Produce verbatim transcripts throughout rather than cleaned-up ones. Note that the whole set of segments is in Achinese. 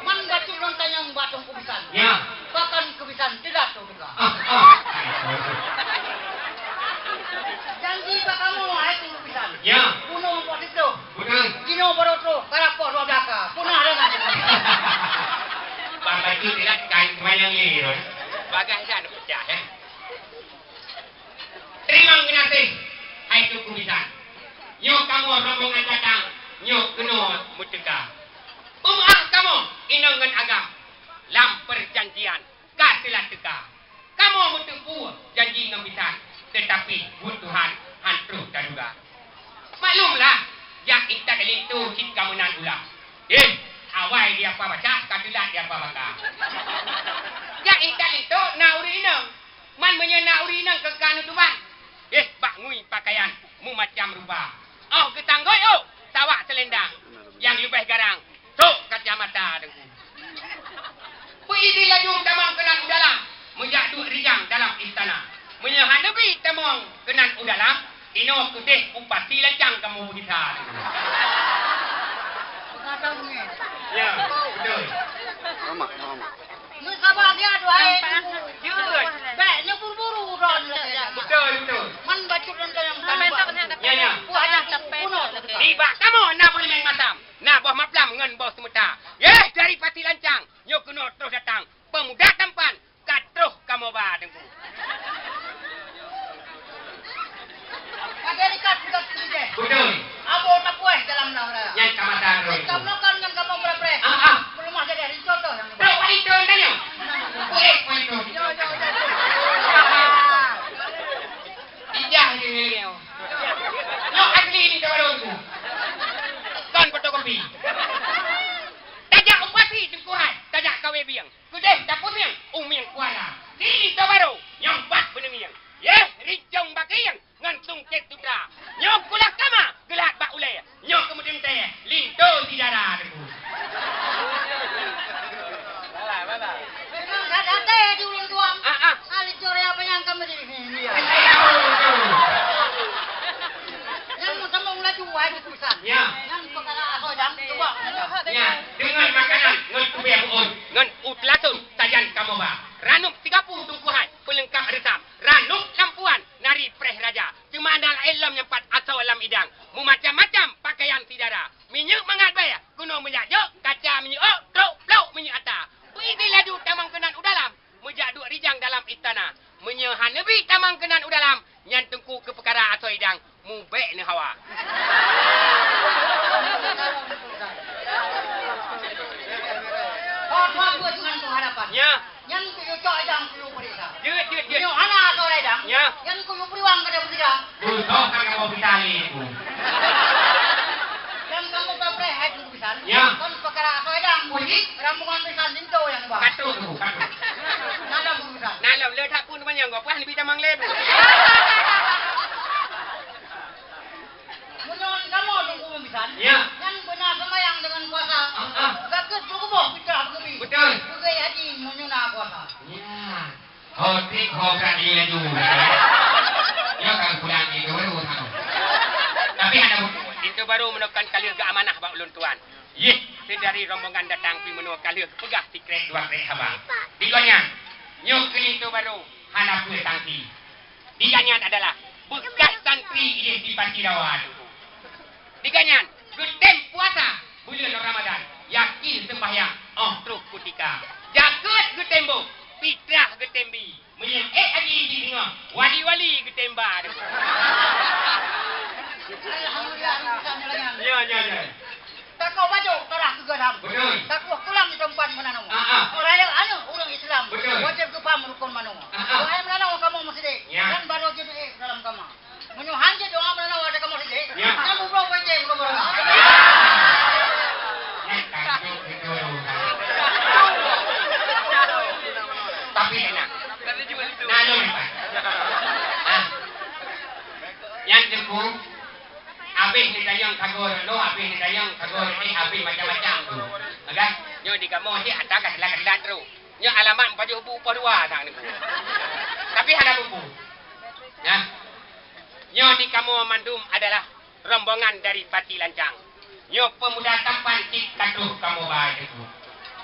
Man bacut lôn tanyong bak Teungku Bisan. Ya. Pakon Teungku Bisan teulat teuka. Ah, ah. Janji bak kamoe hai Teungku Bisan. Ya. Bunoe poh siplôh. Betul. Jinoe baroe troh, karapok dua belas ka. Punah dengan. Bang bacut teulat kain kemanjang lé tu. Bagah dah pecah, ya. Teurimong geunaséh, hai Teungku Bisan. Nyoe kamoe rombongan datang, nyoe keunoe meuteuka. Peumeu'ah kamoe inong ngon agam lam peujanjian ka teulat teuka. Kamoe meuteupeue janji ngon Bisan, teutapi buet Tuhan han troh taduga. Maklumlah, jak intat linto cit ka meunan ulah. Eh, awai di apa baca, ka teulat di apa baka. Jak intat linto na ureueng inong. Man meunyoe na ureueng inong keu ka neutuban, eh, bak ngui pakaian meumacam rupa. Oh, geutanggôi, oh, sawak seulendang. Nyang leubeh garang, trok kacamata Teungku. Peuidin laju tamong keunan u dalam, meujak duek rijang dalam istana. Meunyoe hana bi tamong keunan u dalam, inoe keudeh upati lancang kamoe beugisa. Ya, beutôi. Meusabar siat, wahai Teungku. Jeuet. Bèk neuburu-buru droe. Beutôi, beutôi. Man bacut lôn tanyong. Ya, ya. Buah hana bunoe. Nibak kamoe na boh limeng matam, na boh maplam ngon boh seumeuta. Yeh, dari pati lancang, nyoe keunoe troh datang peumuda tampan. Ka troh kamoe ba Teungku. Ka dilikat peugah teurijeh. Beutôi. Abo tapuéh dalam nahra. Nyan ka mata droe. Kamoe kan ngon kamoe preh-preh. Ah, ah. Peuleumah jadi hari contoh nyang. Trok wali tu tanya. Kuéh, kuéh tu. Yo, yo, yo. Ijah ni, ni, ni. Nyoe asli ni, Teungku. Kon fotokopi. Tajak upasi Teungku hai, tajak kawé bieng. Keudeh tapusieng u mieng kuala. Di Linto Barô nyang bat beuneungieng. Yeh, rijong bakieng ngon sungkét sutra. Nyoe kulah kama geulat bak ulèe. Nyoe keumudian tée linto si dara Teungku. Memang that até di ulôn tuan. Ah, ah. Ahli Korea banyak kamu di sini. Nyang meutamong laju, wahai Teungku Bisan. Ya. Nyang peukara asoe dang, cuba. Ya, deungon makanan ngon kupiah buôn, ngon u teulatôn sajan kamoe ba. Ranup tiga puluh Teungku hai, peuleungkap reusam. Ranup lampuan nari preh raja. Teuma na laén lom nyang pat asoe lam idang. Meumacam-macam pakaian si dara. Minyeuk mangat bèe, keunoe meujak jok, kaca minyeuk ôk, trok plok minyeuk ata. Peuidin laju tamong keunan u dalam, meujak duek rijang dalam istana. Meunyoe hana bi tamong keunan u dalam, nyan Teungku keu peukara asoe idang, mubèk neuh hawa. Ho, ho, beuet ngon keuharapan. Nya. Nyan kuyue cok idang kuyue peuriksa. Jeuet, jeuet, jeuet. Nyoe hana asoe idang. Nya. Nyan kuyue peuriwang keu dia beusira. Beutôi kan kamoe peuriksa lé Teungku. Dan kamoe preh hai Teungku Bisan. Nya. Kon peukara asoe idang. Wih. Rombongan Bisan linto nyang ba. Ka troh Teungku, ka troh. Na lom Teungku Bisan. Na lom, le that pun manyang gob, wah, neubi tamong lé Teungku. Meunyoe kamoe Teungku Bisan, ya, nyan beuna seumayang deungon puasa. Ah, ah. Zakeuet peuleubôh fitrah beugeubri. Beutôi. Peugöt haji meunyoe na kuasa. Ya. Ho trép ho brat laju. Ya kan pulang di dulu tano. Tapi hana bu-, Linto Barô meunoe kan ka lheueh geuamanah bak ulôn tuan. Yeh, seudari rombongan datang pih meunoe ka lheueh peugah sikrek dua krek haba. Di gobnyan, nyoe keu Linto Barô hana peue sangsi. Di gobnyan adalah bekas santri idéh di Pati Rawa Teungku. Di gobnyan geutem puasa buleuen Ramadan, yakin seumbahyang óh troh kutika. Zakeuet geutem boh, fitrah geutem bi. Meunyoe ék haji jideungoe, wali-wali geutem ba Teungku. Alhamdulillah. Ya, ya, ya. Takoh bacut tarah keu gadam. Beutôi. Takoh tulang di teumpat meunanoe. Ah, ah. Raya aneuk ureueng Islam. Beutôi. Wajéb geupaham rukon manoe. Ah, ah. Wahai meunanoe kamoe meusidék. Ya. Dan baroe jeuet ék dalam kama. Meunyoe han jeuet doa meunanoe watée kamoe sidék. Ya. Nyan bubroe peucé meunurot. Nyan takjub beutôi. Tapi enak. Nalung, Pak. Ah. Nyan Teungku. Abéh neutanyong sagoe droeneuh, abéh neutanyong sagoe droeneuh, abéh macam-macam tu. Maka, nyoe di kamoe cit ata ka sila kandidat tu. Nyoe alamat meupajoh bu poh dua sang Teungku. Tapi hana bubu. Nah. Nyoe di kamoe mandum adalah rombongan dari Pati Lancang. Nyoe peumuda tampan cit ka troh kamoe ba Teungku.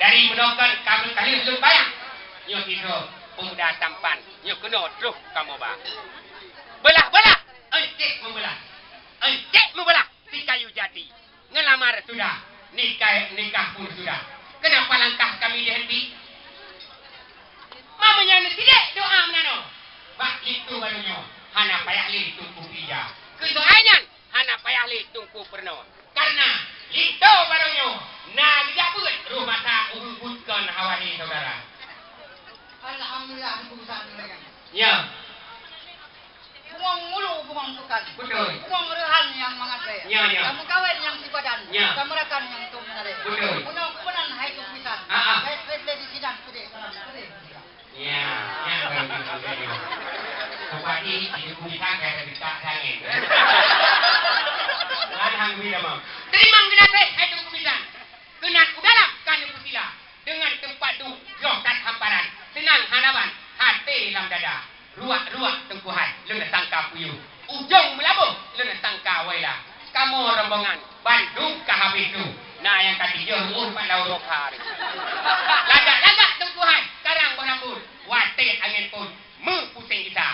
Dari meunoe kon ka meukaleuh lôn bayang. Nyoe sidroe pemuda tampan, nyoe keunoe troh kamoe ba. Beulah-beulah, encik meubeulah. Encik meubeulah si kayu jati. Ngelamar sudah, nikah, nikah pun sudah. Kenapa langkah kami dihenti? Ma meunyoe neusidék doa meunanoe, bak linto barô nyoe hana payah lé Teungku Pija. Keu soai nyan, hana payah lé Teungku Peurunoe. Kareuna linto barô nyoe na geujak beuet roh masa ubeut kon hawa nyoe, syedara. Alhamdulillah, Teungku Peusan. Ya. Bungong ulu, bungong peukan. Beutôi. Bungong reuhan nyang mangat bèe. Ya, ya. Ka meukawen nyang sibadan. Ya. Ka meurakan nyang tom meunaré. Beutôi. Meunoe keubeunang hai Teungku Peusan. Ah, ah. Hai, hai, lé di sidang keudéh, keudéh. Ya, ya, baru kita tadi. Bupati, di Teungku Peusan, saya ada minta saya. Alhamdulillah, Mam. Teurimong geunaséh, hai Teungku Peusan. Keunan u dalam ka neupeusila. Deungon teumpat duek jroh that hamparan. Seunang hana ban, até lam dada. Ruak-ruak Teungku hai, lôn sangka puyôh. Ujông meulaboh, lôn sangka waila. Kamoe rombongan, bandum ka habéh tu. Na nyang ka tijôh ruôh bak laôt rôh hari. Lagak-lagak Teungku hai, karang boh rambôt. Watèe angén phôn, meupuseng gisa.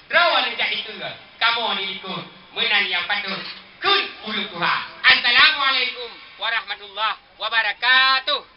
Droeneuh jak dikeue, kamoe di likôt. Meunan nyang patôt, kheun ulôn tuha. Assalamualaikum warahmatullahi wabarakatuh.